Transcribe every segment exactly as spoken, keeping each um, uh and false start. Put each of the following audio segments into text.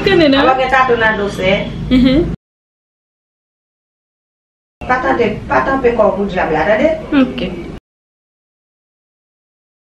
Konnen non. Alò gen tato nan dosè. Mhm. Pa tante, pa tanpe kò w pou dyab la, tande? Ok.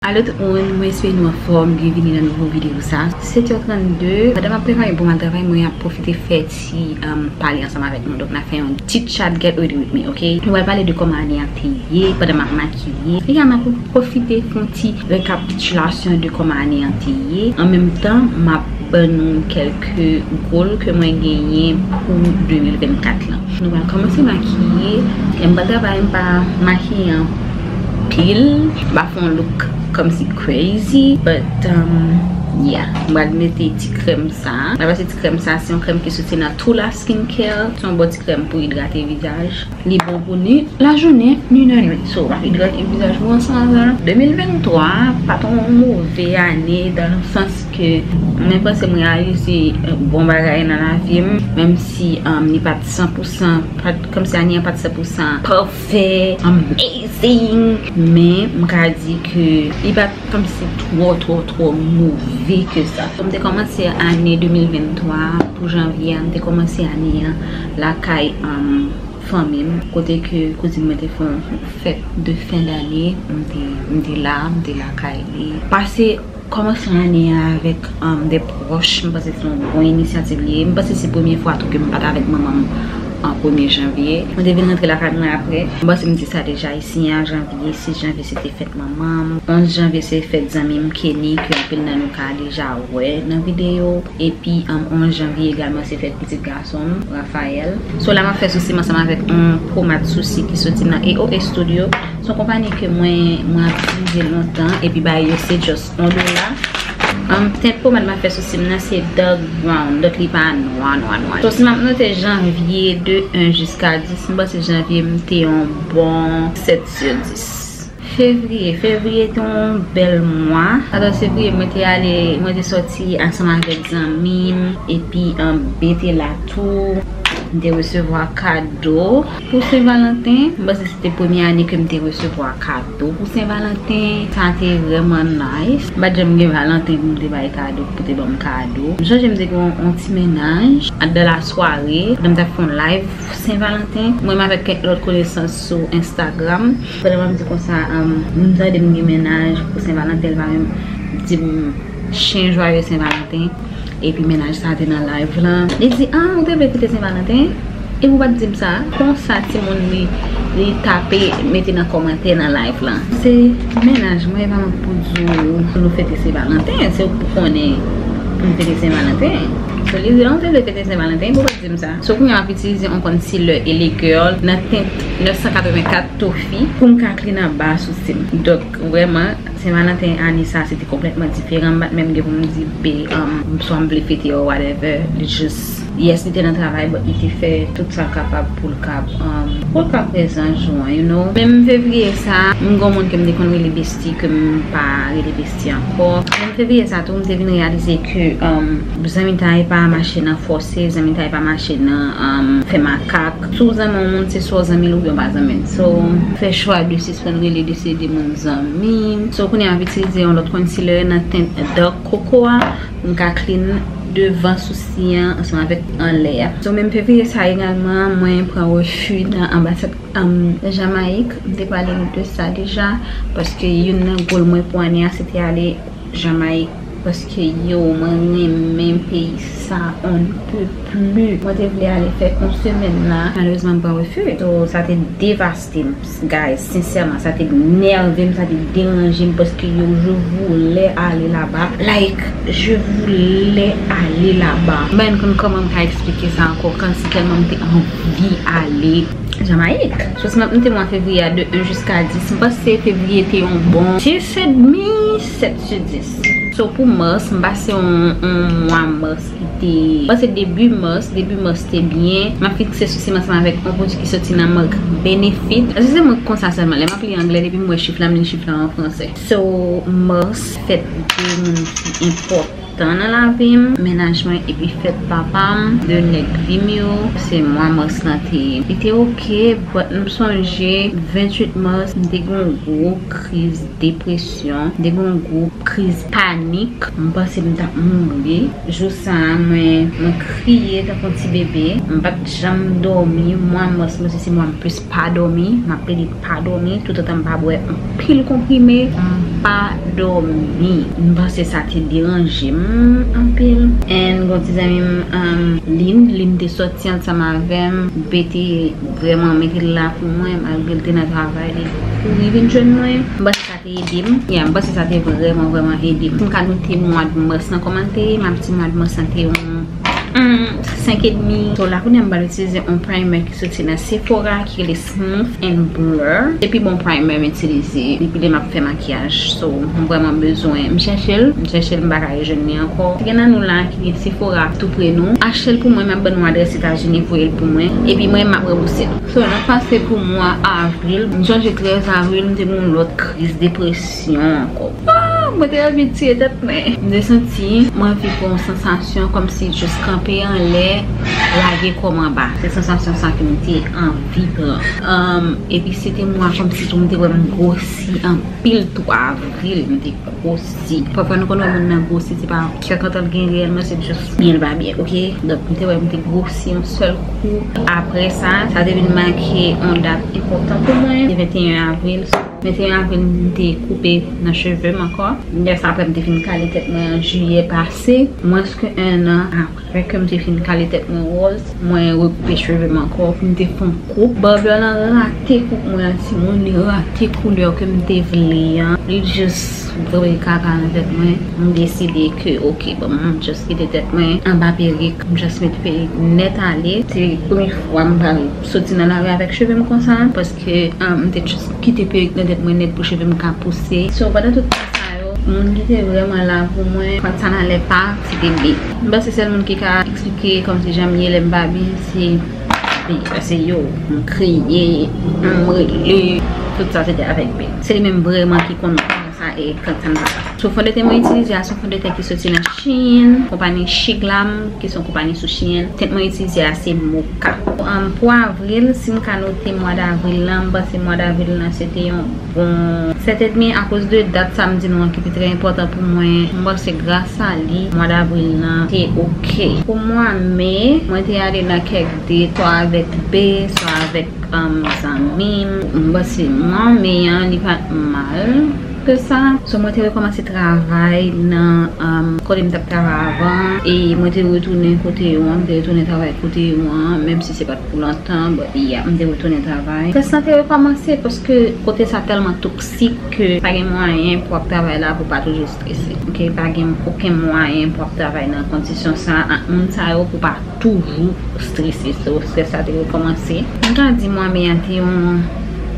Alo tout moun, mwen espere nou anfòm. Byenvini nan nouvo videyo sa. Sèt è trannde, pandan m ap prepare pou m al travay, mwen ap pwofite fè ti, um, pale ansanm avèk nou. Donk, n a fè yon chit chat, get ready with me, ok? Nou pral pale de kòman ane a te ye, pandan m ap makiye. Egalman, m ap pwofite fè yon ti rekapitilasyon de kòman ane a te ye. An menm tan, m ap ban nou kèlke goal ke mwen genyen pou de mil vennkat lan. Nou pral kòmanse makiye. Lè m pral travay, m pa makiye anpil. M pa fè yon look kòmsi crazy. But, um, yeah. M pral mete ti krèm sa. M pral pase ti krèm sa. Se yon krèm ki soti nan Tula Skincare. Se yon bon ti krèm pou idrate vizaj. Li bon pou ni lajounen, ni lannwit. So, w ap idrate vizaj ou ansanm. De mil venntwa pa t yon move ane, dans le sens ke mwen panse m reyalize, euh, bon bagay nan lavi m, menm si, um, li pa t san pou san, pa t, kòmsi ane an pa t san pou san pafè, amazing, men m ka di ke li pa t kòmsi twò, twò, twò move ke sa. M te kòmanse ane de mil venntwa pou janvye a, m te kòmanse ane an lakay, um, fanmi m, kote ke kouzin mwen te fè yon fèt de fen dane, m te, m te la, m te lakay li. Pase kòmansman ane a avèk, um, de pwòch, m panse se yon bon inisyativ li ye. M panse se premye fwa tou ke m pa t avèk manman m an premye janvye. Mwen te vin rantre lakay mwen apre. M panse m di sa deja isi a, janvye, sis janvye se te fèt manman m. Onz janvye se fèt zanmi m Kenny, ke anpil nan nou ka deja wè nan videyo. Epi, um, onz janvye egalman se fèt pitit gason m, Raphaël. So la m ap fè sousi m ansanm avèk yon pomad sousi ki soti nan A O A Studio. Se yon konpayi ke mwen, mwen ap itilize lontan, epi bagay yo se just yon dola. Um, tint pomad m ap fè sousi m nan se Dark Brown, donk li pa nwa, nwa, nwa. So si m ap note janvye de en jiska dis, m panse janvye m te yon bon sèt sou dis. Fevriye, fevriye te yon bèl mwa. Katòz fevriye, mwen te ale, mwen te sòti ansanm avèk zanmi m, epi, um, Ben te la tou. M te resevwa kado pou Sen Valanten. M panse se te premye ane ke m te resevwa kado pou Sen Valanten. Sa te vrèman nice. M pa t janm gen Valanten pou m te bay kado, pou te ban m kado. M sonje m te gen yon, yon ti mennaj, dans la soirée, pandan m t ap fè yon live Sen Valanten, mwen menm avèk kèk lòt konesans sou Instagram. Pandan m ap di konsa, um, m tande m gen mennaj pou Sen Valanten, l pa menm di m chen jwaye Sen Valanten. Epi mennaj sa te nan live lan. Li di, "Ah, ou te vle fete Sen Valanten? Epi ou pa t di m sa?" Konsa, timoun li, li tape, mete nan kòmantè nan live lan. Se mennaj mwen, e pa mwen k pou di w pou nou fete Sen Valanten. Se ou k pou konnen pou nou fete Sen Valanten. So, li di, "Ah, ou te vle fete Sen Valanten, epi ou pa t di m sa?" So, kounye a m ap itilize yon concealer L A Girl nan tint nèf san katrevenkat Toffee pou m ka clean anba sousi m. Donk, vrèman, Sen Valanten ane sa, se te konplètman diferan. M pa t menm gen pou m di, be, um, swa m vle fete or whatever. Li jis, yes, li te nan travay, but li te fè tout sa l kapab pou l kab, um, pou l kab prezan jou an, you know. Menm fevriye sa, m gen yon moun ke m te konn rele bestie, ke m pa rele bestie ankò. Menm fevriye sa tou, m te vin reyalize ke, um, zanmitay pa mache nan fòse, zanmitay pa mache nan, um, fè makak. Si w zanmi yon moun, se swa w zanmi l oubyen w pa zanmi l. So, fè chwa de sispann rele de se de moun zanmi m. So, kounye a m ap itilize yon lòt concealer nan tint dark coco a pou m ka clean devan sousi an ansanm avèk anlè a. So, menm fevriye sa egalman, mwen pran refi nan anbasad, um, Jamayik. M te pale nou de sa deja, paske youn nan goal mwen pou ane a, se te ale Jamayik, paske yo, mwen renmen peyi sa, on ne peut plus. Mwen te vle ale fè yon semèn la, malerezman m pran refi. So, sa te devaste m, guys, sensèman, sa te nève m, sa te deranje m, paske yo, je voulais aller là-bas. Like, je voulais aller là-bas. M pa konn kòman m ka eksplike sa ankò, kòmsi tèlman m te anvi ale Jamayik. So, si m ap note mwa fevriye a de en jiska dis, m panse fevriye te yon bon sis edmi, sèt sou dis. So, pou mas, m pase yon, yon mwa mas ki te, m panse debi mas, debi mas te byen. M ap fikse sousi m ansanm avèk yon pwodui ki soti nan mak Benefit. Èske se mwen k konsa sèlman? Lè m ap li anglè, depi m wè chif la, m li chif la an fransè. So, mas fèt de moun ki enpòtan. tan nan lavi m, mennaj mwen epi fèt papa m, de nèg vi m yo, se mwa mas lan te ye. Li te oke, but m sonje venntuit mas, m te gen yon gwo kriz depresyon, m te gen yon gwo kriz panik. M panse m t ap mouri. Jou sa a, mwen, mwen kriye tankou yon ti bebe. M pa t janm dòmi. Mwa mas, mwen se, se mwa m plis pa dòmi. M ap plede pa dòmi. Toutotan m pa bwè anpil konprime, m pa dòmi. M panse sa te deranje m anpil. And gon ti zanmi m, um, Lin, Lin te sòti ansanm avè m. Bebe te vrèman mete l la pou mwen, malgre l te nan travay, li kouri vin jwenn mwen. M panse sa te ede m. Yeah, m panse sa te vrèman, vrèman ede m. Si m ka note mwa mas lan kòman l te ye, m ap di mwa mas lan te yon, mm, senk edmi. So, la kounye a m pral itilize yon primer ki soti nan Sephora, ki rele Smooth and Blur. Se pi bon primer m itilize depi lè m ap fè makiyaj. So, m vrèman bezwen. M chèche l, m chèche l, m pa ka rejwenn li ankò. Si gen nan nou la ki gen Sephora tou pre nou, achte l pou mwen, m ap ban nou adrès Etazini, voye l pou mwen. Epi mwen, m ap ranbouse l. So, n ap pase pou mwa avril. M sonje trèz avril, m te gen yon lòt kriz depresyon ankò. Ah, mwen te anvi tiye tèt mwen. M te santi m anvi pran yon sansasyon kòmsi jis kanpe anlè, lage kò m anba. Se sansasyon sa ke m te anvi pran. Um, epi se te mwa kòmsi tou m te wè m gwosi anpil tou avril, m te gwosi. Pafwa nou konn wè moun nan gwosi, se pa kèk antan l gen reyèlman, se jis byen l pa byen, oke? Donk, m te wè m te gwosi yon sèl kou. Apre sa, sa te vin make yon dat enpòtan pou mwen, se venteyen avril. Venteyen avril, m te koupe nan cheve m ankò. Lè sa, apre m te fin kale tèt mwen an jiyè pase, mwens ke en an apre ke m te fin kale tèt mwen wòz, mwen rekoupe cheve m ankò, m te fè yon koup. Barber lan rate koup mwen an, timoun, li rate koulè ke m te vle an. Li jis voye kaka nan tèt mwen. M deside ke, oke, bon, m just kite tèt mwen anba perik. M just mete perik nèt ale. Se premye fwa m pral soti nan lari avèk cheve m konsa, paske, ah, m te just kite perik nan tèt mwen nèt pou cheve m ka pouse. So, pandan tout tan sa yo, moun ki te vrèman la pou mwen, Fantana Lepa, se te Bee. M panse sèl moun ki ka eksplike kòmsi jan m ye lè m pa byen, se Bee. Paske yo, m kriye, m rele, tout sa se te avèk Bee. Se li menm vrèman ki konn kòman sa e kantan sa. So, fondeten mwen itilize a, se yon fondeten ki soti nan Shein, konpayi Sheglam, ki se yon konpayi sou Shein. Tint mwen itilize a, se Mocha. Um, pou avril, si m ka note mwa davril lan, m panse mwa davril lan, se te yon bon sèt edmi, akoz de dat sa m di nou an ki te trè enpòtan pou mwen. M panse gras a li, mwa davril lan te oke. Pou mwa me, mwen te ale nan kèk date, swa avèk Bee, swa avèk, um, zanmi m. M panse mwa me an, li pa t mal ke sa. So, mwen te rekòmanse travay nan, um, kote m t ap travay avan, e mwen te retounen kote yo an, m te retounen travay kote yo an, menm si se pa t pou lontan, but yeah, m te retounen travay. Strès lan te rekòmanse paske kote sa tèlman toksik ke pa gen mwayen pou w ap travay la pou w pa toujou strese. Ok, pa gen okenn mwayen pou w ap travay nan kondisyon sa ak moun sa yo pou w pa toujou strese. So, strès la te rekòmanse. M ka di mwa me an te yon,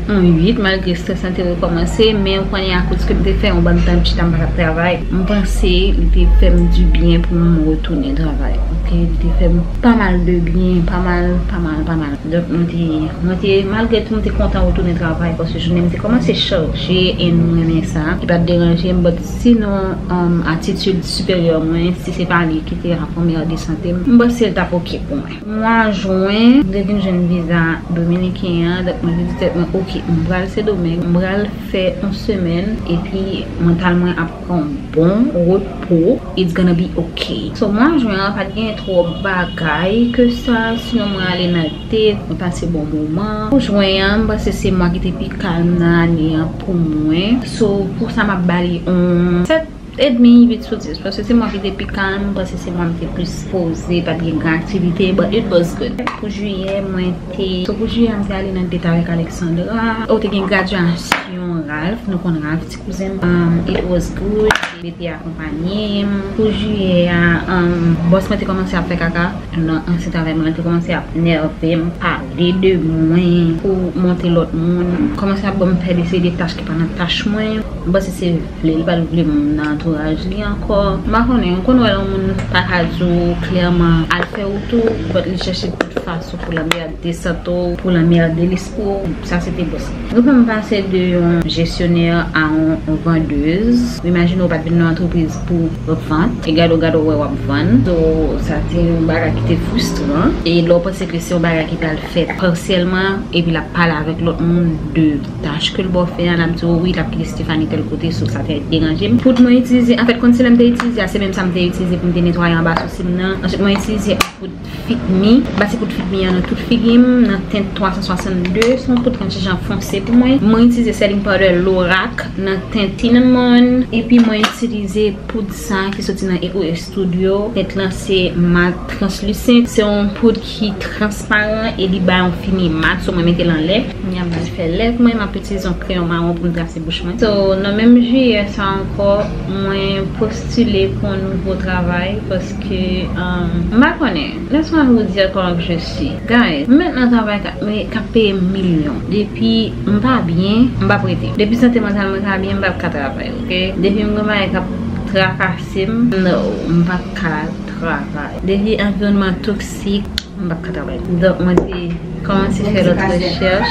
yon uit, malgre strès la te rekòmanse, men ou konnen akoz ke m te fè yon bann tan m chita m pa t ap travay, m panse li te fè m dibyen pou m retounen travay. Ok, li te fè m pa mal de byen, pa mal, pa mal, pa mal. Donk, mwen te, mwen te, malgre tou, mwen te kontan retounen travay, paske jounen m te kòmanse chaje, e mwen renmen sa. Li pa t deranje m, but sinon, um, atitid siperyè mwen, si se pa li ki te la premyè de sante m, m panse l t ap oke pou mwen. Mwa jen, m te vin jwenn viza dominiken an, donk mwen te di tèt mwen, oke, m pral Sendomeng, m pral fè yon semèn, epi mantal mwen ap pran yon bon repo, it's gonna be okay. So, mwa jen an, pa t gen twòp bagay ke sa, sinon mwen ale nan date, mwen pase bon moman. Pou jen an, m panse se mwa ki te pi kalm nan ane an pou mwen. So, pou sa, m ap ba li yon sèt edmi, uit sou dis, paske se mwa ki te pi kalm, m panse se mwa m te plis poze, pa t gen gran aktivite, but it was good. Pou jiyè, mwen te, so pou jiyè, m te ale nan date avèk Alexandra. O, te gen gradyasyon Ralph, nou konn Ralph, ti kouzen m. Um, it was good. Li te akonpanye m. Pou jiyè a, um, bòs mwen te kòmanse ap fè kaka. Nan ansyen travay mwen, te kòmanse ap nève m, pale de mwen pou monte lòt moun. Kòmanse ap ban m fè de seri de tach ki pa nan tach mwen. M panse se vle, li pa t vle m nan antouraj li ankò. M pa konnen, ou konn wè lè yon moun pa ka di w klèman al fè wout ou, but li chèche tout fason pou l anmède sante w, pou l anmède lespri w. Sa se te bòs. Nou fè m pase de yon jesyonè a yon vandèz. Imajine w pa t vin Yon antrepriz pou vant. E gade w, gade w wè w ap vann. So, sa te yon bagay ki te fristran. E lè w panse ke se yon bagay ki pral fèt pasyèlman, epi l ap pale avèk lòt moun de tach ke l ba w fè a, l ap di w, wi, l ap kite Stephanie tèl kote, so sa te deranje m. Poud mwen itilize, anfèt, konsile m te itilize a, se menm sa m te itilize pou m te netwaye anba sousi m nan. Answit, mwen itilize poud Fit Me. M pase poud Fit Me an nan tout figi m, nan tent twa san swasann de, se yon poud ki yon ti jan fonse pou mwen. Mwen itilize setting powder Lorac nan tent Cinnamon, epi mwen itilize poud sa ki soti nan Eco Studio. Tent lan se mat translucent, se yon poud ki transparan e li bay yon fini mat, so mwen mete l anlè. Kounye a m pral fè lèv mwen, m ap itilize yon kreyon mawon pou m trase bouch mwen. So, nan menm jiyè sa ankò, mwen postile pou yon nouvo travay paske, um, m pa konnen. Laisse-moi vous dire comment que je suis. Guys, m met nan travay k ap, k ap peye m milyon. Depi m pa byen, m p ap rete. Depi sante mantal mwen pa byen, m p ap ka travay, oke? Depi m gen bagay k ap trakase m, no, m p ap ka travay. Depi anviwònman toksik, m p ap ka travay. Donk, mwen te kòmanse fè lòt rechèch.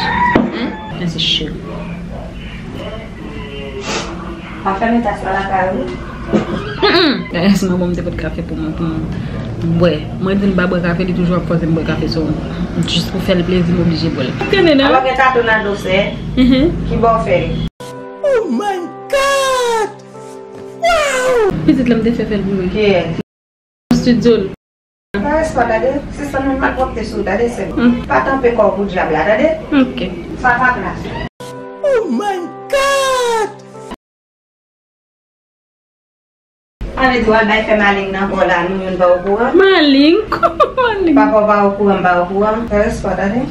Hein? Men se cho. Pa fèmen tas la lakay ou. Dayè, si manman m te pot kafe pou mwen, pou mwen bwè. Mwen di l pa bwè kafe, li toujou ap fòse m bwè kafe, so, jis pou fè l plezi, m oblije bwè l. Tande non? Alò gen tatou nan dosye. Mhm. Ki bò w fè li? Oh my God! Wow! Pitit la m te fè fè l pou mwen. Kiyès? Studio l. Pa respè, tande. Se sa menm malpwòpte sou, tande, sè m. Hmm. Pa tanpe kò w pou dyab la, tande. Ok. Sa pa plas. Oh my God! Sa vle di w al bay fè maling nan kò w la, nou youn pa okouran? Maling? Kòman maling? Papa w pa okouran, m pa okouran. Pa respè, tande.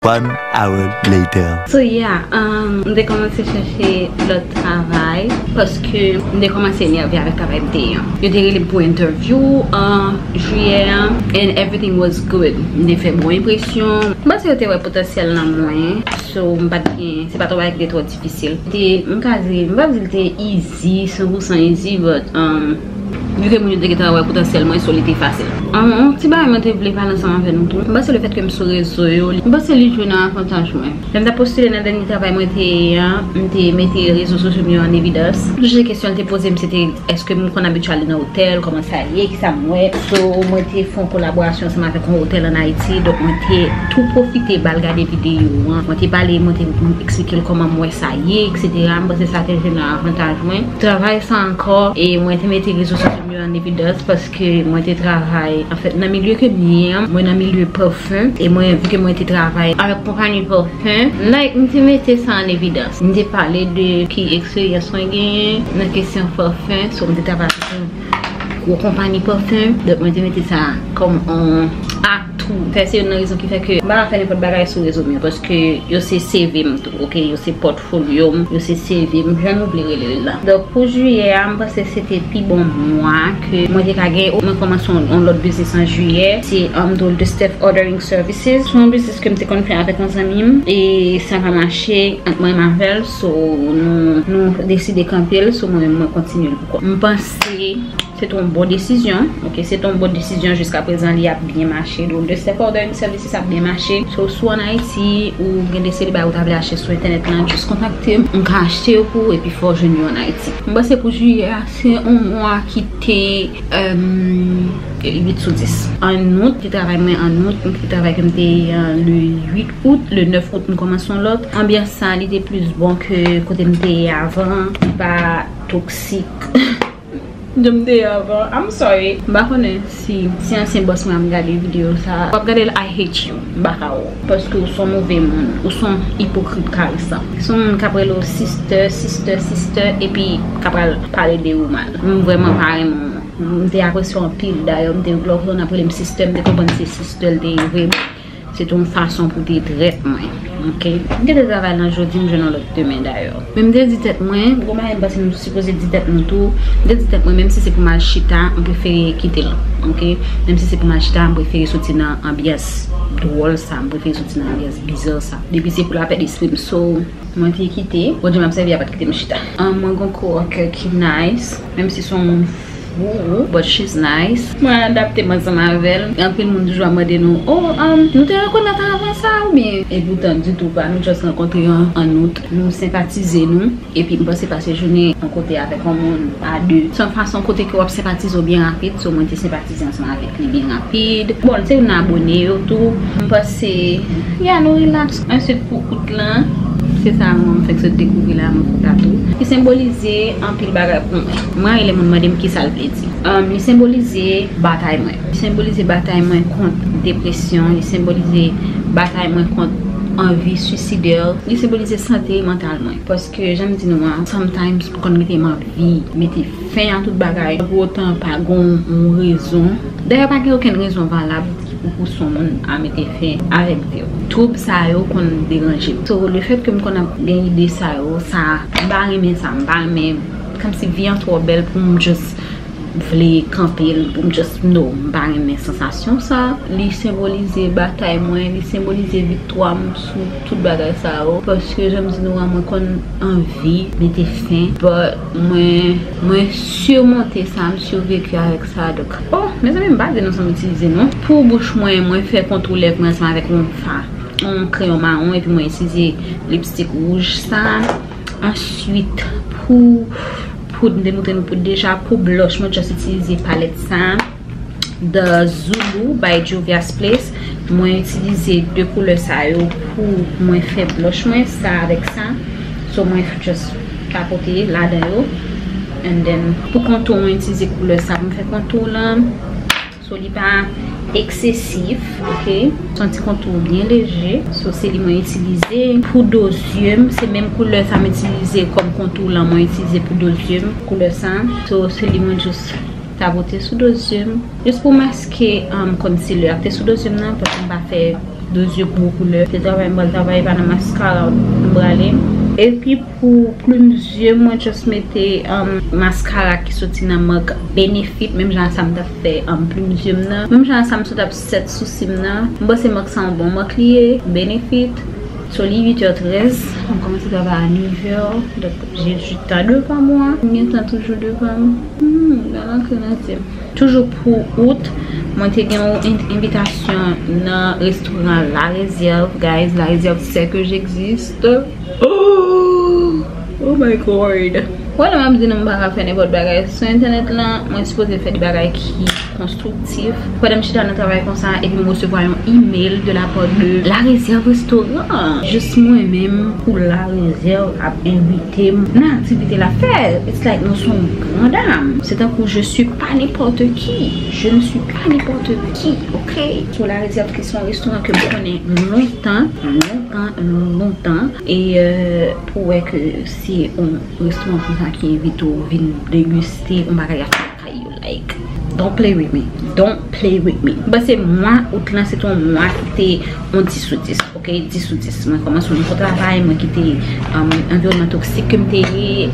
One hour later. So yeah, um, m te kòmanse chèche lòt travay paske m te kòmanse enève avèk travay m te ye an. Yo te rele m pou entèvyou an jiyè an, and everything was good. M te fè bon enpresyon. M panse yo te wè potansyèl nan mwen. So, m pa t gen, se pa t yon bagay ki te twò difisil. Te, m ka di, m p ap di l te easy, san pou san easy, but, um, vi ke moun yo te gentan wè potansyèl mwen, so li te fasil. An, yon ti bagay mwen te vle pale ansanm avè nou tou. M panse lefètke m sou rezo yo, m panse li jwe nan avantaj mwen. Lè m t ap postile nan dènye travay mwen te ye an, m te mete rezo sosyo m yo an evidans. Toujou kesyon l te poze m, se te, èske m konn abitye ale nan otèl, kòman sa ye, kisa m wè. So, mwen te fè yon kolaborasyon ansanm avèk yon otèl ann Ayiti, donk mwen te tou pwofite ba l gade videyo an. Mwen te pale, mwen te eksplike l kòman m wè sa ye, etsetera. M panse sa te jwe nan avantaj mwen. Travay sa ankò, e mwen te mete rezo sosyo m yo an evidans paske mwen te travay, anfèt, nan milye ke m ye an, mwen nan milye pafen, e mwen, vi ke mwen te travay avèk konpayi pafen, like, m te mete sa an evidans. M te pale de ki eksperyans mwen genyen nan kesyon pafen, so m te travay avèk yon gwo konpayi pafen, donk mwen te mete sa kòm yon atou. Fè se youn nan rezon ki fè ke m pa ka fè nenpòt bagay sou rezo m yo, paske yo se C V m tou, oke? Yo se pòtfolyo m, yo se C V m, jan nou vle rele l la. Donk, pou jiyè a, m panse se te pi bon mwa ke mwen te ka gen. Mwen kòmanse yon, yon lòt biznis an jiyè, se, um, Doll de Steph Ordering Services. Se yon biznis ke m te konn fè avèk yon zanmi m, e sa pa mache ant mwen menm avè l, so nou, nou deside kanpe l, so mwen menm mwen kontinye l pou kò m. M panse se te yon bon desizyon, oke, se te yon bon desizyon, jiska prezan li ap byen mache. Donk, de Steph Ordering Services ap byen mache. So, si w ann Ayiti, ou gen de seri bagay ou ta vle achte sou entènèt lan, jis kontakte m, m ka achte yo pou ou, epi fè w jwenn yo ann Ayiti. M panse pou jiyè a, se yon mwa ki te, um, uit sou dis. An out, te travay mwen an out, m te travay ke m te ye an le uit out, le nèf out, m kòmanse yon lòt. Anbyans sa, li te plis bon ke kote m te ye avan, li pa toksik. Jan m te ye avan. I'm sorry. M pa konnen si, si ansyen bòs mwen ap gade videyo sa. W ap gade l, I hate you. M pa ka wè w. Paske w se yon move moun. Ou se yon ipokrit karisan. Se yon moun k ap rele w sister, sister, sister, epi k ap pral pale de ou mal. M vrèman pa renmen w. M te apresye w anpil, dayè, m te, lè w konn ap rele m sister, m te konprann se sister l te ye vre. Se te yon fason pou te trèt mwen. Oke? M te travay lan jodi, m jwenn yon lòt demen dayè. Men m te di tèt mwen, gon bagay m panse nou sipoze di tèt nou tou. M te di tèt mwen, menm si se pou m al chita, m prefere kite l. Oke? Menm si se pou m al chita, m prefere soti nan anbyans dwòl sa, m prefere soti nan anbyans biza sa. Depi se pou lapè despri m, so, mwen te kite. Bondye m ap sèvi a pa t kite m chita. An, mwen gon coworker ki nice, menm si se yon moun Wou, wou, but she's nice. Mwen adapte m ansanm avè l. Anpil moun toujou ap mande nou, oh, um, nou te rekonèt avan sa oubyen? Epoutan, ditou pa, nou just rankontre an, an out. Nou senpatize nou. Epi m panse pase jounen yon kote avèk yon moun a de, se yon fason kote ke w ap senpatize w byen rapid, so mwen te senpatize ansanm avèk li byen rapid. Bon, se youn nan abone yo tou. M panse, ya, nou relax. Answit, pou out lan, se sa mwen m fèk sot dekouvri la, mwen fè tatou. Li senbolize anpil bagay pou mwen. Mwen, lè moun mande m kisa l vle di. Um, li senbolize batay mwen. Li senbolize batay mwen kont depresyon. Li senbolize batay mwen kont anvi swisidè. Li senbolize sante mantal mwen. Paske, jan m di nou an, sometimes m konn rete m anvi mete fen a tout bagay. Pou otan pa gon yon rezon. Dayè, pa gen okenn rezon valab pou, pou pous yon moun a mete fen avèk vi w. Twoub sa yo konn deranje m. So, lefèt ke m konn ap gen ide sa yo, sa, m pa renmen sa, m pa renmen, kòmsi vi an twò bèl pou m just vle kanpe l, pou m just, no, m pa renmen sansasyon sa. Li senbolize batay mwen, li senbolize viktwa m sou tout bagay sa yo. Paske, jan m di nou an, mwen konn anvi mete fen, but mwen, mwen sirmonte sa, m sirveki avèk sa. Donk, oh, mezanmi, m pa di nou sa m itilize non. Pou bouch mwen, mwen fè kontou lèv mwen ansanm avèk yon fa, yon kreyon mawon, epi mwen itilize lipstik wouj sa. Answit, pou poud, m te montre nou poud deja. Pou blush, mwen just itilize palèt sa. The Zulu by Juvia's Place. Mwen itilize de koulè sa yo pou mwen fè blush mwen, sa avèk sa. So, mwen just tapote ladan yo. And then, pou kontou, mwen itilize koulè sa pou m fè kontou lan. So, li pa eksesif, ok? Se yon ti kontou byen leje. So, se li mwen itilize. Pou do zye m, se menm koulè sa m itilize kòm kontou lan, mwen itilize pou do zye m, koulè sa. So, se li mwen just tapote sou do zye m. Jis pou maske, um, concealer a ki te sou do zye m nan, paske m pa fè do zye gwo koulè. Se travay m pral travay, pa nan maskara m prale. Epi pou plim zye, mwen just mete, um, maskara ki soti nan mak Benefit, menm jan sa m t ap fè, um, plim zye m nan. Menm jan sa m sot ap sèt sousi m nan. M panse mak sa yon bon mak li ye, Benefit. So, li uit è trèz, m kòmanse travay a nèf è, donk, j'ai du temps devant moi. M gen tan toujou devan m. Hmm, gade antre nan tèt m. Toujou pou out, mwen te gen yon en-, envitasyon nan restoran La Réserve, guys, La Réserve sait que j'existe. Oh, oh my God. Wè, lè m ap di nou m pa ka fè nenpòt bagay sou entènèt lan, mwen sipoze fè de bagay ki konstriktif. Pandan m chita nan travay konsa, epi m resevwa yon email de la part de La Réserve Restaurant. Jis mwen menm pou La Réserve ap envite m nan aktivite l ap fè. It's like nou se yon gran dam. Se tankou je suis pas n'importe qui. Je ne suis pas n'importe qui, ok? So, La Réserve ki se yon restoran ke m konnen lontan, lontan, lontan. E, euh, pou wè ke se yon restoran konsa ki envite w vin degiste yon bagay ap fè lakay yo, like, don't play with me. Don't play with me. M panse mwa out lan se te yon mwa ki te yon dis sou dis, ok? Dis sou dis. Mwen kòmanse yon nouvo travay, mwen kite, um, anviwònman toksik ke m te ye.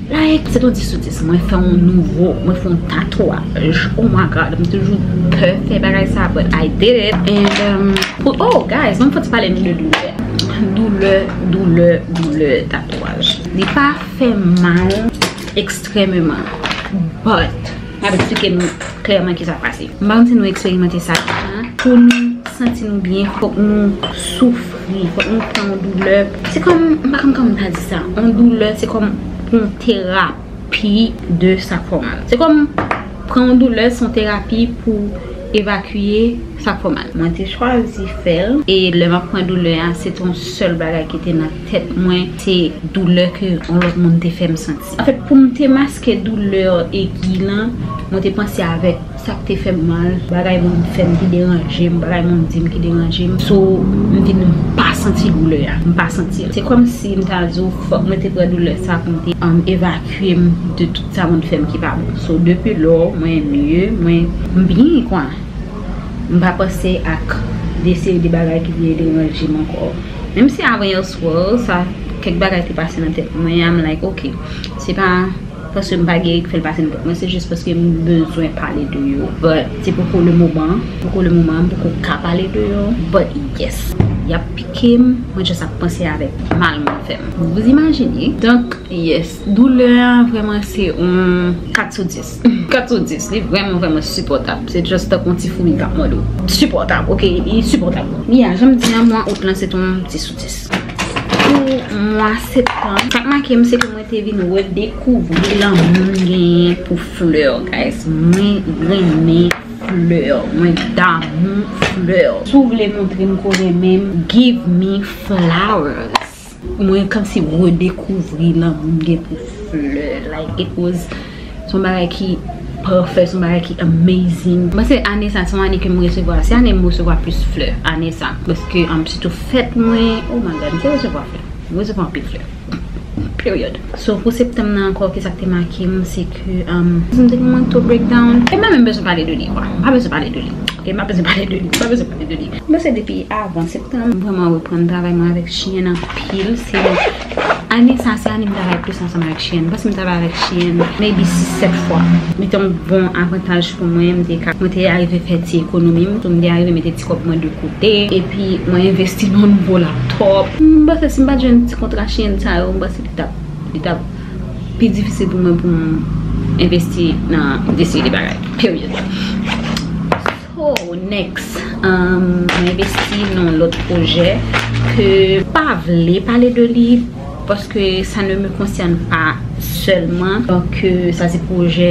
Like, se te yon dis sou dis. Mwen fè yon nouvo, mwen fè yon tatouaj. Oh my God, m toujou pè fè bagay sa, but I did it. And, um, pou, oh, guys, mwen fòk pale nou de doulè. Doulè, doulè, doulè, tatouaj. Li pa fè mal ekstrèmeman, but m ap eksplike nou klèman kisa k pase. M pa konn si nou eksperimante sa deja. Pou nou santi nou byen, fòk nou soufri, fòk nou pran yon doulè. Se kòm, m pa konn kòman m ta di sa. Yon doulè, se kòm pou yon terapi de sa k fè w mal. Se kòm pran yon doulè, se yon terapi pou evakye sa k fè w mal. Mwen te chwazi fè l, e lè m ap pran doulè a, se te yon sèl bagay ki te nan tèt mwen, se doulè ke yon lòt moun te fè m santi. Anfèt, pou m te maske doulè egi lan, mwen te panse avèk sa k te fè m mal, bagay moun fè m ki deranje m, bagay moun di m ki deranje m. So, m vin pa santi doulè a, m pa santi l. Se kòmsi m ta di w, fòk mwen te pran doulè sa pou m te, um, evakye m de tout sa moun fè m ki pa bon. So, depi lò, mwen mye, mwen, m byen, kwa. M pa panse ak de seri de bagay ki te deranje m ankò. Menm si avan yè swa, sa, kèk bagay te pase nan tèt mwen, I'm like, ok, se pa paske m pa gen ki fè l pase nan tèt mwen, se jis paske m bezwen pale de yo. But se poko le moman, poko le moman, m poko ka pale de yo. But yes. y ap pike m, mwen just ap panse avèk mal mwen fè m. Vous imaginez? Donk, yes, doulè a vrèman se yon kat sou dis. Kat sou dis, li vrèman, vrèman sipòtab. Se just tankou yon ti foumi k ap mòde w. Sipòtab, ok, li sipòtab. Yeah, jan m di a, mwa out lan se t yon dis sou dis. Pou mwa septanm, sa k make m se ke mwen te vin redekouvri lanmou m genyen pou flè, guys. Mwen renmen flè, mwen damou flè. Si w vle montre m ke w renmen m, give me flowers. Mwen kòmsi redekouvri lanmou m gen pou flè. Like, it was, se yon bagay ki pafè, se yon bagay ki amazing. Mwen se ane sa, se yon ane ke m resevwa, se ane m resevwa plis flè, ane sa. Paske, um, sitou fèt mwen, oh my God, m te resevwa flè. M resevwa anpil flè. Period. So, pou septanm nan ankò, kisa k te make m, se ke, um, m te gen mental breakdown. E m pa menm bezwen pale de li, kwa. M pa bezwen pale de li. Ok, m pa bezwen pale de li. M pa bezwen pale de li. Mwen se depi avan septanm, m vrèman reprann travay mwen avèk Shein anpil. Se ane sa, se ane m travay plis ansanm avèk Shein. M panse m travay avèk Shein maybe sis, sèt fwa. Li te yon bon avantaj pou mwen. M te ka, mwen te arive fè ti ekonomi m. So, m te arive mete ti kòb mwen de kote. Epi, mwen envesti nan yon nouvo laptop. M panse si m pa t jwenn ti kontra Shein sa yo, m panse li t ap, li t ap pi difisil pou mwen pou m envesti nan de seri de bagay. Period. So, next, um, mwen envesti nan lòt pwojè ke pa vle pale de li, paske sa ne me concerne pas seulement. Donk, euh, sa se pwojè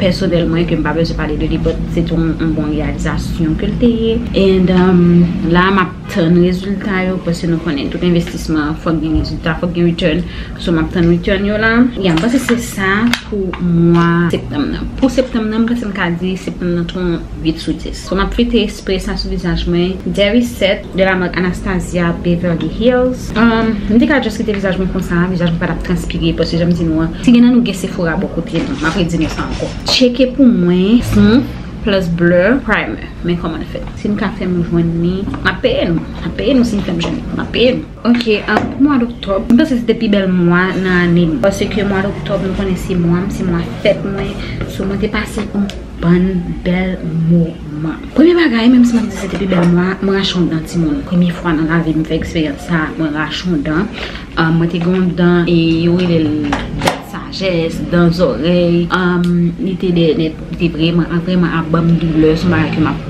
pèsonèl mwen ke m pa bezwen pale de li, but se t yon, yon bon reyalizasyon ke l te ye. And, um, la, m ap tann rezilta yo, paske nou konnen tout envestisman, fòk gen rezilta, fòk gen return. So, m ap tann return yo la. Yeah, m panse se sa pou mwa septanm nan. Pou septanm nan, m panse m ka di septanm nan t yon uit sou dis. So, m ap fete spre sa sou vizaj mwen. Dairy Set de la marque Anastasia Beverly Hills. Um, m te ka just kite vizaj mwen konsa, vizaj mwen pa t ap transpire, paske jan m di nou an, si gen nan nou gen Sephora bò kote nou, m ap redi nou sa ankò. Tcheke pou mwen, Smooth Plus Blur Primer. Men kòman l fèt. Si n ka fè m jwenn li, m ap peye nou. M ap peye nou si n fè m jwenn li. M ap peye nou. Ok, um, pou mwa doktòb, m panse se te pi bèl mwa nan ane m. Paske mwa doktòb, nou konnen se mwa m, se mwa fèt mwen. So, mwen te pase yon bann bèl moman. Premye bagay, menm si m ap di se te pi bèl mwa, mwen rache yon dan timoun. Premye fwa nan lavi m fè eksperyans sa, mwen rache yon dan. Um, mwen te gen yon dan, e yo rele l dan sajès, dan zòrèy. Um, li te dèyè nèt, li te vrèman, vrèman ap ban m doulè, se yon bagay ke m ap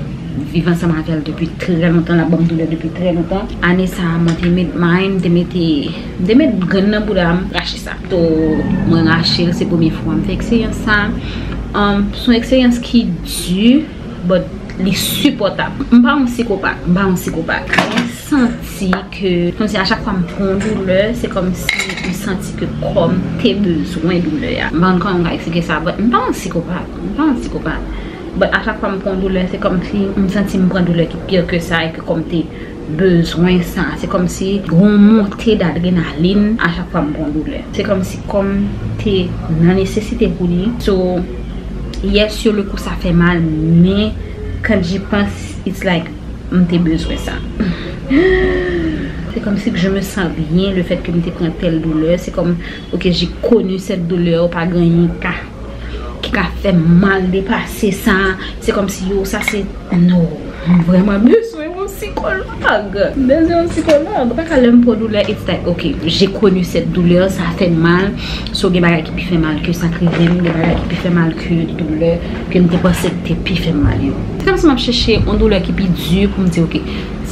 viv ansanm avè l depi trè lontan, l ap ban m doulè depi trè lontan. Ane sa a, mwen te met, mwen te mete, m te met grenn nan bouda m, rache sa. So, mwen rache l, se premye fwa m fè eksperyans sa. Um, se yon eksperyans ki di, but li sipòtab. M pa yon sikopat, m pa yon sikopat. Mwen santi ke, kòmsi a chak fwa m pran yon doulè, se kòmsi m santi ke kò m te bezwen doulè a. M pa konn kòman m ka eksplike sa, but m pa yon sikopat, m pa yon sikopat. But a chak fwa m pran yon doulè, se kòmsi m santi m pran doulè ki pi ke sa e ke kò m te bezwen sa. Se kòmsi gon monte d'adrénaline a chak fwa m pran doulè. Se kòmsi kò m te nan nesesite pou li. So, yes, sur le coup, sa fè mal, men quand j'y pense, it's like, m te bezwen sa. Se kòmsi ke je me sens bien, le fait que m te pran tèl doulè. Se kòm, ok, j'ai connu cette douleur, pa gen anyen ka ki ka fè m mal depase sa. Se kòmsi yo, sa se, no. M vrèman bezwen yon sikològ. M bezwen yon sikològ. Pa ka lè m pran doulè, it's like, ok, j'ai connu cette douleur, sa fè m mal. So, gen bagay ki pi fè mal ke sa k rive m, gen bagay ki pi fè mal ke doulè ke m te panse ki te pi fè m mal yo. Se kòmsi m ap chèche yon doulè ki pi di pou m di, ok,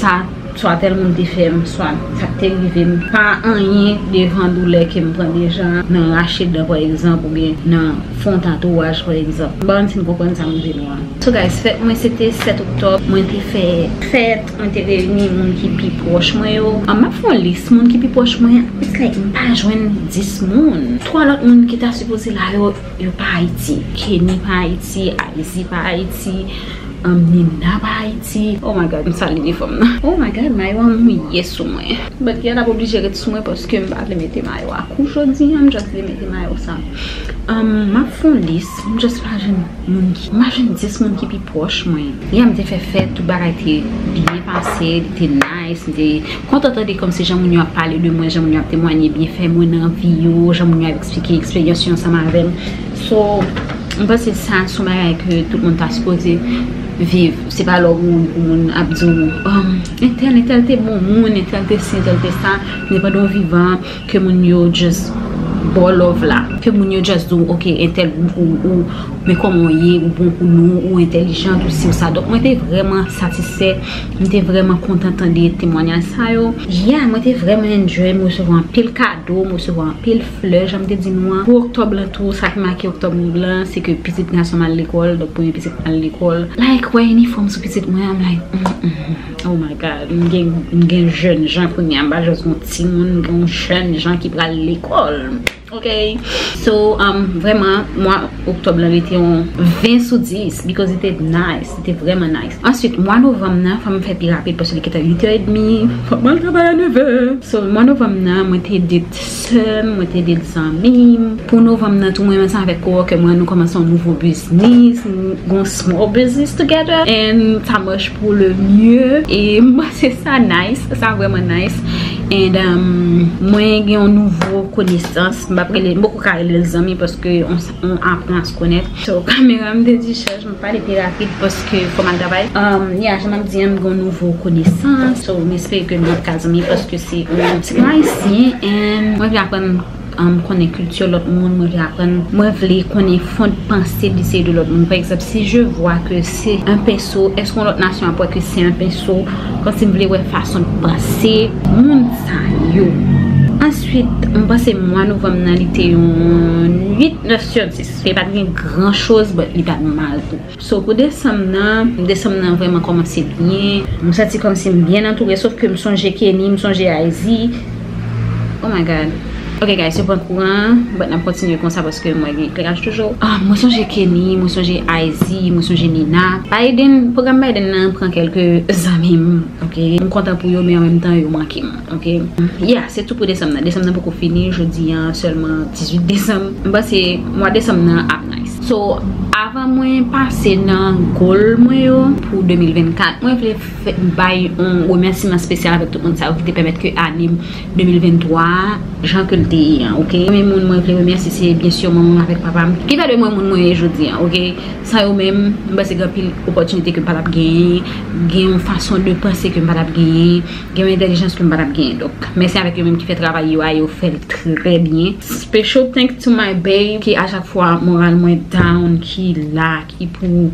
sa swa tèl moun te fè m, swa sa k te rive m, pa anyen devan doulè ke m pran deja nan rache dan, pa egzanp, oubyen nan fè yon tatouaj, pa egzanp. M pa konn si n konprann sa m di nou an. So guys, fèt mwen se te sèt oktòb, mwen te fè fèt, mwen te reyini moun ki pi pwòch mwen yo. An, m ap fè yon lis moun ki pi pwòch mwen, it's like m pa jwenn dis moun. Twa lòt moun ki ta sipoze la yo, yo pa Ayiti. Kenny pa Ayiti, Alizzy pa Ayiti, um, Nina pa Ayiti. Oh my God, m salye de fanm nan. Oh my God, mayo an mouye sou mwen. But yeah, l ap oblije ret sou mwen paske m pa vle mete mayo a kou jodi an, m just vle mete mayo sa. Um, m ap fè yon lis, m just pa jwenn moun ki, m pa jwenn dis moun ki pi pwòch mwen. Yeah, m te fè fèt, tout bagay te byen pase, li te nice, m te kontan tande kòmsi jan moun yo ap pale de mwen, jan moun yo ap temwanye byenfè mwen nan vi yo, jan moun yo ap eksplike eksperyans yo ansanm avè m. So, m panse sa se yon bagay ke tout moun ta sipoze viv. Se pa lè w mouri pou moun ap di w, um, entèl, entèl te bon moun, entèl te si, entèl te sa. Men pandan w vivan, ke moun yo just ba w love la. Ke moun yo just di w, ok, entèl bon pou ou, men kòman w ye, ou bon pou nou, ou entèlijant, ou si, ou sa. Donk, mwen te vrèman satisfè, mwen te vrèman kontan tande temwanyaj sa yo. Yeah, mwen te vrèman enjoy, mwen resevwa anpil kado, mwen resevwa anpil flè, jan m te di nou an. Pou oktòb lan tou, sa ki make oktòb lan, se ke pitit gason m al lekòl, donk premye pitit mwen al lekòl. Like, wè inifòm sou pitit mwen, I'm like, mm, mm, mm. Oh my God, m gen, m gen jèn jan kounye a, m pa jis yon timoun, m gen yon jèn jan ki pral lekòl. Ok, so, um, vrèman, mwa oktòb lan rete yon ven sou dis, because it is nice, it is vrèman nice. Answit, mwa novanm nan, fò m fè pi rapid paske li gentan uit è edmi, fò m al travay a nèv è. So, mwa novanm nan, mwen te ede sè m, mwen te ede zanmi m. Pou novanm nan tou, mwen menm ansanm avèk coworker mwen, nou kòmanse yon nouvo biznis, nou gon small business together, and sa mache pour le mieux. E m panse sa nice, sa vrèman nice. And um, mwen gen yon nouvo konesans, m ap rele, m poko ka rele l zanmi paske on, on aprann a se connaître. So, kamera m te di chaj, m pale pi rapid paske fò m al travay. Um, yeah, jan m ap di an, m gen yon nouvo konesans. So, m espere ke nou ap ka zanmi paske se yon ti ayisyen, and mwen vle aprann um, konnen kilti lòt moun, mwen vle aprann, mwen vle konnen fond panse de se de lòt moun. Pa egzanp, si je vois que c'est un pinceau, èske yon lòt nasyon ap wè ke se yon pinso? Kòmsi m vle wè fason de panse moun sa yo. Answit, m panse mwa novanm nan, li te yon uit, nèf sur dis. Li pa t gen gran choz, but li pa t mal tou. So, pou desanm nan, desanm nan vrèman kòmanse byen. M santi kòmsi m byen antoure, sof ke m sonje Kenny, m sonje Azy. Oh my God. Ok, guys, yo pran kouran, but n ap kontinye konsa paske mwen gen ekleraj toujou. Ah, mwen sonje Kenny, mwen sonje Azy, mwen sonje Nina. Biden, pwogram Biden nan pran kèlke zanmi m, ok? M kontan pou yo, men an menm tan, yo manke m, ok? Yeah, se tou pou desanm nan. Desanm nan poko fini, jodi an sèlman dizuit desanm. M panse mwa desanm nan ap nice. So, avan mwen pase nan goal mwen yo pou de mil vennkat, mwen vle fè, bay yon remèsiman espesyal avèk tout moun sa yo ki te pèmèt ke ane m de mil venntwa a, jan ke l te ye an, ok? Premye moun mwen vle remèsye se byen si manman m avèk papa m ki fè de mwen moun mwen ye jodi an, ok? San yo menm, m panse gen anpil opòtinite ke m pa t ap genyen, gen yon fason de panse ke m pa t ap genyen, gen yon entèlijans ke m pa t ap genyen. Donk, mèsi avèk yo menm ki fè travay yo a, yo fè l trè byen. Special thanks to my babe, ki a chak fwa moral mwen down, ki la, ki pou,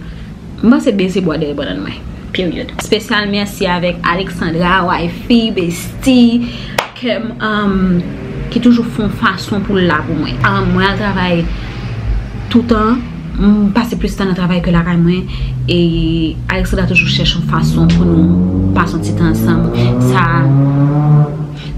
m panse beze bwa dèyè bannann mwen. Period. Spesyal mèsi avèk Alexandra, wifey, bestie, ke m, um, ki toujou fè yon fason pou l la pou mwen. Um, mwen al travay toutan, m pase plis tan nan travay ke lakay mwen, e Alexandra toujou chèche yon fason pou nou pase yon ti tan ansanm. Sa,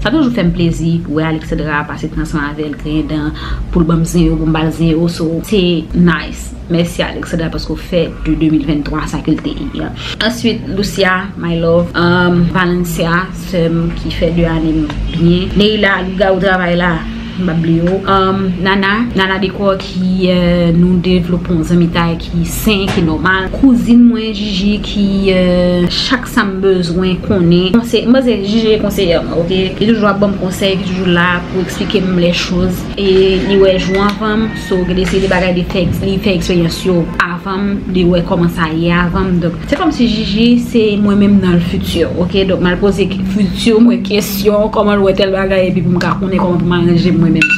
sa toujou fè m plezi pou wè Alexandra pase tan ansanm avè l, griyen dan, pou l ban m zen ewo, pou m ba l zen ewo, so, se nice. Mèsi Alexandra paske w fè de de mil venntwa sa ke l te ye an. Answit, Lucia, my love, um, Valencia, sè m ki fè de ane m byen. Neila, lougarou travay la, m p ap bliye w. Um, Nana, Nana Decor ki, euh, nou devlope yon zanmitay ki sen, ki nòmal. Kouzin mwen, Gigi, ki, euh, chak sa m bezwen konnen. Konsèy, m panse Gigi e konseyè mwen, ok? Li toujou ap ban m konsèy, li toujou la pou eksplike m les choses. E li wè jou anvan m, so gen de seri de bagay li fè, li fè eksperyans yo avan m, li wè kòman sa ye avan m. Donk, se kòmsi Gigi se mwen menm nan le futur, ok? Donk, m al poze fiti mwen kesyon, kòman l wè tèl bagay, epi pou m ka konnen kòman pou m aranje m mwen menm.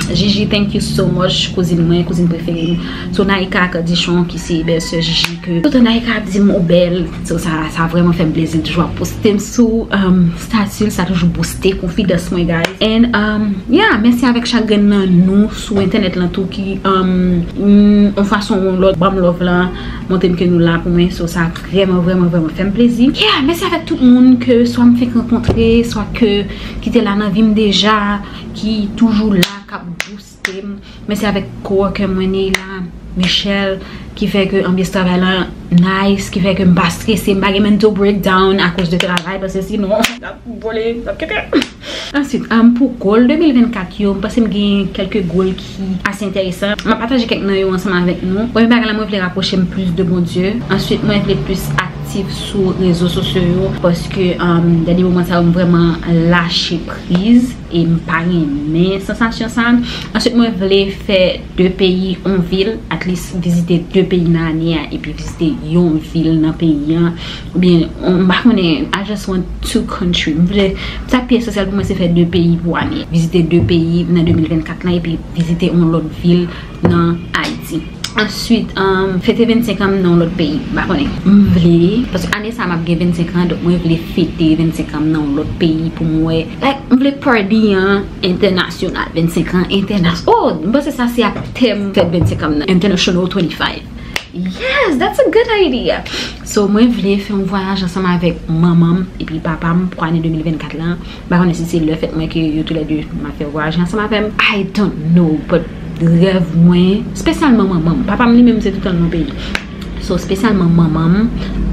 So, Gigi, thank you so much, kouzin mwen, kouzin prefere m. So, Naïka Cadichon, ki se bèlsè Gigi, ke toutan Naïka ap di m ou bèl, so, sa, sa vrèman fè m plezi, l toujou ap poste m sou, um, statut l, sa toujou booste konfidans mwen, guys. And, um, yeah, mèsi avèk chak grenn nan nou sou entènèt lan tou ki, um, mm, yon fason ou yon lòt, ban m love lan, montre m ke nou la pou mwen. So, sa vrèman, vrèman, vrèman fè m plezi. Yeah, mèsi avèk tout moun ke swa m fenk rankontre, swa ke ki te la nan vi m deja, ki toujou la, k ap booste m. Mèsi avèk coworker mwen, Neila, Michelle, ki fè ke anbyans travay lan nice, ki fè ke m pa strese, m pa gen mental breakdown akoz de travay, paske sinon, l ap vole, l ap keke. Answit, um, pou goal de mil vennkat yo, m panse m gen kèlke goal ki ase enteresan. M ap pataje kèk nan yo ansanm avèk nou. Premye bagay la, mwen vle rapwoche m plis de Bondye. Answit, mwen vle plis aktif sou rezo sosyo yo, paske, um, dènye moman sa yo, m vrèman lache priz e m pa renmen sansasyon sa. Answit, mwen vle fè de peyi, yon vil, at least vizite de peyi nan ane a, epi vizite yon vil nan peyi an. Oubyen, m pa konnen, I just want two country. M vle, sa k pi esansyèl pou mwen, se fè de peyi pou ane. Vizite de peyi nan de mil vennkat lan, epi vizite yon lòt vil nan Ayiti. Answit, um, fete vennsenk an m nan yon lòt peyi. M pa konnen. M vle, paske ane sa a m ap gen vennsenk an, donk mwen vle fete vennsenk an m nan yon lòt peyi pou m wè. Like, m vle party an entènasyonal. Vennsenk an entènas-, oh, m panse sa se ap tèm fèt vennsenk an m nan. International twenty-five. Yes, that's a good idea. So, mwen vle fè yon vwayaj ansanm avèk manman m epi papa m pou ane de mil vennkat lan. M pa konnen si se lè fèt mwen ke yo toulède m ap fè vwayaje ansanm avè m. I don't know, but rèv mwen, espesyalman manman m. Papa m li menm se toutan l nan peyi. So, espesyalman manman m,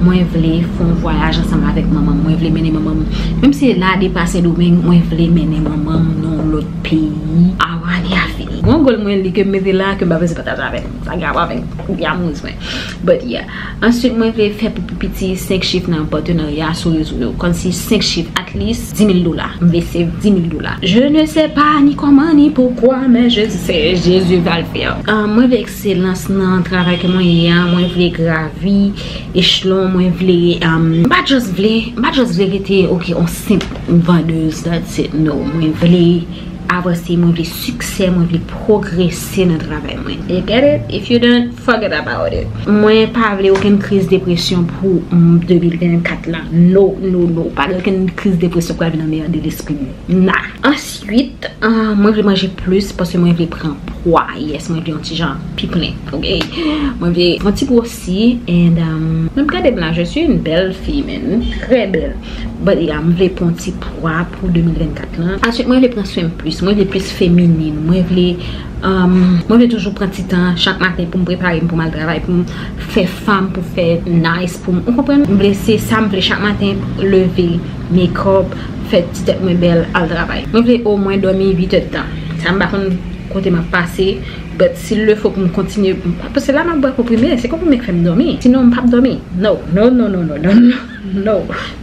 mwen vle fè yon vwayaj ansanm avèk manman m. Mwen vle mennen manman m. Menm si se la depa Sendomeng, mwen vle mennen manman m nan yon lòt peyi avan ane a fini. Gon gòl mwen li ke m mete la, ke m pa bezwen pataje avèk nou. Sa grav avèk yamouz mwen. But yeah. Answit, mwen vle fè pou pi piti senk chif nan patenarya sou rezo yo. Kòmsi senk chif, at least di mil dola. M vle save di mil dola. Je ne sais pas ni comment ni pourquoi, mais je sais Jésus va le faire. Ah, mwen vle ekselans nan travay ke mwen ye a. Mwen vle gravi echelon. Mwen vle, um, m pa just vle, m pa just vle rete, ok, yon senp vandèz, that's it. No, mwen vle avanse, mwen vle siksè, mwen vle pwogrese nan travay mwen. You get it? If you don't, forget about it. Mwen pa vle okenn kriz depresyon pou, mm, de mil vennkat la. No, no, no. Pa gen okenn kriz depresyon pral vin nan merde lespri mwen. Nah. Answit, ah, mwen vle manje plis paske mwen vle pran pwa. Yes, mwen vle yon ti jan pi plen. Ok? Mwen vle yon ti gwosi. And, um, mwen gade m la, je suis une belle fille, man. Très belle. But yeah, m vle pran ti pwa pou de mil vennkat lan. Answit, mwen vle pran swen m plis. Mwen vle plis feminin. Mwen vle, um, mwen vle toujou pran ti tan chak maten pou m prepare m pou m al travay, pou m fè fanm, pou fè nice, pou m, ou konprann? M vle, se sa m vle chak maten, leve, make up, fè ti tèt mwen bèl, al travay. Mwen vle omwen dòmi uit èdtan. Sa m pa konn kote m ap pase, but s'il le faut pou m kontinye, paske la m ap bwè konprime, se konprime k fè m dòmi. Sinon, m p ap dòmi. No, no, no, no, no, no, no. No.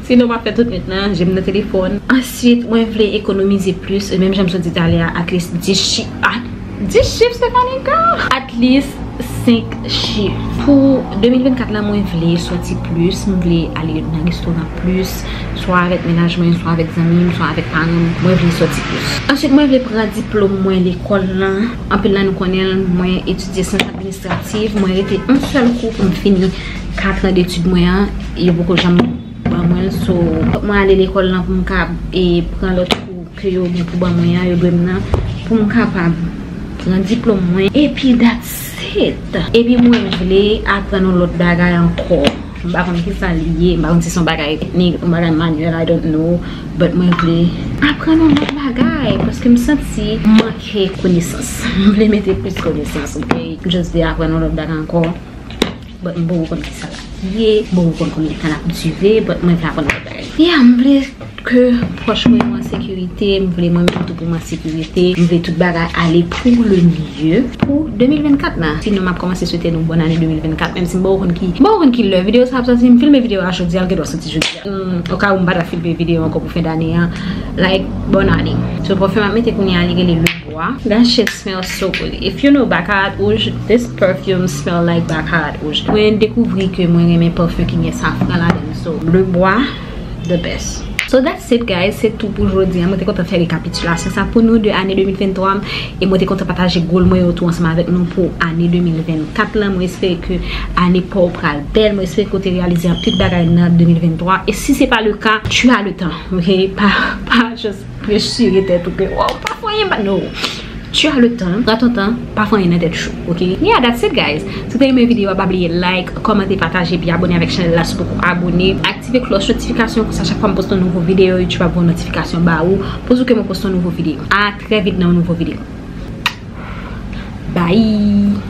Sinon, m ap fè tout nwit nan, je m nan telefòn. Answit, mwen vle ekonomize plis, e menm jan m sot di talè a, at least dis chif. Ah, dis chif, Stephanie girl! At least senk chif. Pou de mil vennkat la, mwen vle soti plis, mwen vle ale nan restoran plis, swa avèk mennaj mwen, swa avèk zanmi m, swa avèk paran m, mwen vle soti plis. Answit, mwen vle pran diplòm mwen lekòl lan. Anpil nan nou konnen l, mwen etidye syans administratif, mwen rete yon sèl kou pou m fini kat an detid mwen an, yo poko janm ban mwen l. So, fòk mwen ale lekòl lan pou m ka, e, pran lòt kou ke yo gen pou ban mwen an, yo dwe m nan, pou m kapab pran diplòm mwen. Epi that's it. Epi mwen vle aprann yon lòt bagay ankò. M pa konn kisa li ye, m pa konn si se yon bagay teknik, yon bagay manyèl, I don't know. But mwen vle aprann yon lòt bagay, paske m santi m manke konesans. M vle mete plis konesans, ok? M just vle aprann yon lòt bagay ankò. But m poko konn kisa l ap ye, m poko konn konbyen tan l ap dire, but mwen vle aprann yon lòt bagay. Yeah, m vle ke pwòch mwen yo an sekirite, m vle mwen menm tou pou m an sekirite, m vle tout bagay ale pou le mieux pou de mil vennkat lan. Sinon, m ap kòmanse swete nou bòn ane de mil vennkat, menm si m poko konn ki, m poko konn ki lè videyo sa ap sòti, m filme videyo a jodi a, l gendwa sòti jodi a. Hmm, okawou m pa ta filme videyo ankò pou fen dane an, like, bòn ane. So, pafim m ap mete kounye a, li rele Le Bois. That shit smells so good. If you know Baccarat Rouge, this perfume smell like Baccarat Rouge. Mwen dekouvri ke mwen renmen pafim ki gen safran ladan l. So, Le Bois, the best. So that's it, guys. Se tou pou jodi a. Mwen te kontan fè rekapitilasyon sa pou nou de ane de mil venntwa. E mwen te kontan pataje goal mwen yo tou ansanm avèk nou pou ane de mil vennkat lan. Mwen espere ke ane pa w pral bèl. Mwen espere ke w te reyalize anpil bagay nan de mil venntwa. E si se pa le ka, tu as le temps. Ok? Pa, pa just pressure tèt ou ke, wow, pa fè anyen, pa, no. Tu as le temps, pran ton tan, pa fè anyen nan tèt cho, ok? Yeah, that's it, guys. Si w te renmen videyo a, pa bliye like, kòmante, pataje, epi abone avèk chanèl la si w poko abone. Aktive klòch notifikasyon, konsa chak fwa m poste yon nouvo videyo, YouTube ap voye notifikasyon ba ou, pou di w ke mwen poste yon nouvo videyo. A trè vit nan yon nouvo videyo. Bye!